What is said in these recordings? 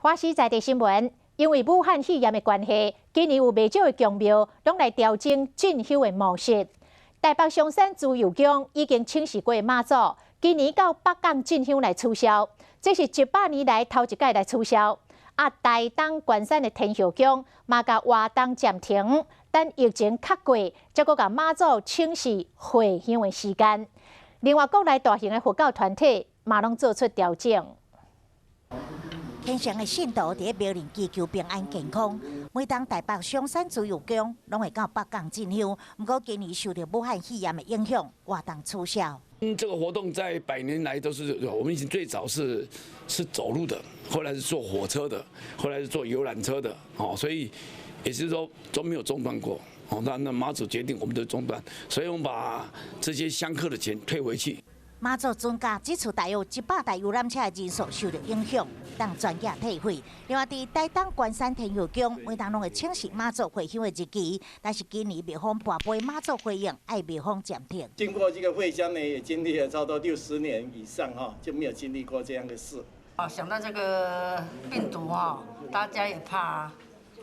華視在地新聞，因為武漢肺炎的關係，今年有袂少的宮廟攏來調整進香的模式。台北松山慈祐宮已經請示過媽祖，今年到北港進香來取消，這是100年來頭一擺來取消。啊，台東關山的天后宮嘛共活動暫停，等疫情較過，才閣共媽祖請示回香的時間。另外，國內大型的佛教團體嘛攏做出調整。虔誠的信徒佇咧廟裡祈求平安健康。每當台北松山慈祐宮攏會到北港進香，毋過今年受著武漢肺炎的影響，活動取消。這個活動在百年來都是，我們以前最早是走路的，後來是坐火車的，後來是坐遊覽車的，哦，所以也就是說都沒有中斷過。哦，那媽祖決定我們就中斷，所以我們把這些香客的錢退回去。媽祖尊駕這次大約100台遊覽車的人數受著影響，當全額退費。另外，佇台東關山天后宮，每當攏會請示媽祖回香的日期，但是今年廟方跋杯媽祖回應，愛廟方暫停。經過這個會香呢，也經歷了差不多60年以上哈，就沒有經歷過這樣的事。啊，想到這個病毒哈，大家也怕啊。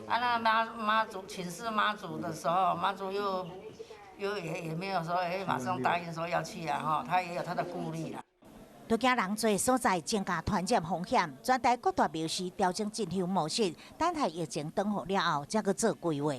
啊，那媽祖請示媽祖的時候，媽祖又也沒有說，哎，馬上答應說要去啊，哈，他也有他的顧慮啦。都驚人濟所在增加傳染風險，全台各大廟宇調整進香模式，等待疫情轉好了後，才閣做規劃。